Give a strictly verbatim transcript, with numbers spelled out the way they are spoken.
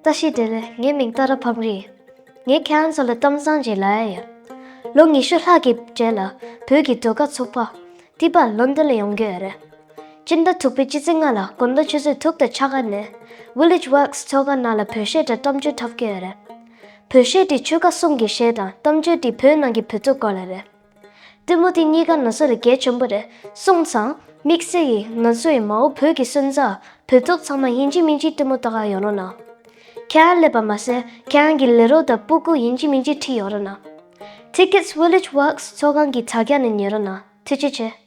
བཀྲ་ཤིས་བདེ་ལེགས། ངའི་མིང་ཏཱ་ར་ཕམ་རི་ཡིན། ངས་ཁྱེད་རང་ཚོ་ལ་གཏམ་བཟང་ཅིག་ལབ་ཡ་ཡོད། ལོ་ཉི་ཤུ་ལྷག་གི་རྗེས་ལ་བོད་ཀྱི་ཟློས་གར་ཚོགས་པ་ཏི་པ་ལོན་ཏོན་ལ་ཡོང་གི་ཡོད་རེད། སྤྱི་ཟླ་དྲུག་པའི་སྤྱི་ཚེས་ལྔ་ལ་དགོང་དག་ཆུ་ཚོད་དྲུག་དང་ཕྱེད་ཀ་ནས་Village Works་ཚོགས་ཁང་ནང་ལ་བོད་གཞས་དང་གཏམ་བརྗོད་འཁྲབ་ཀྱི་ཡོད་རེད། བོད་གཞས་དེ་ཆོལ་ཁ་གསུམ་གྱི་གཞས་དང་གཏམ་བརྗོད་དེ་བོད་ནང་གི་བོད་ཐོག་སྐོར་ལ་རེད། ལྟད་མོ་དེ་གཉིས་ཀ་ང་ཚོ་ལ་གལ་ཆེན་པོ་རེད། སོང་ཙང་དམིགས་བསལ་གྱིས་ང་ཚོ་ཡི་མ་འོངས་བོད་ཀྱི་སོན་རྩ་བོད་ཐོག་ཚང་མ་ཡིན་གཅིག་མིན་གཅིག་ལྟད་མོ་ལྟ་ག་ཡོང་རོགས་གནང་། ཁྱེད་རང་སླེབས་པ་མ་ཟད་ཁྱེད་རང་གི་ལས་རོགས་དང་སྤུ་གུ་ཡིན་གཅིག་མིན་གཅིག་ཁྲིད་ཡོང་རོགས་གནང་། Tickets Village Works་ཚོགས་ཁང་གི་དྲ་རྒྱ་ནས་ཉོ་རོགས་གནང་། ཐུགས་རྗེ་ཆེ།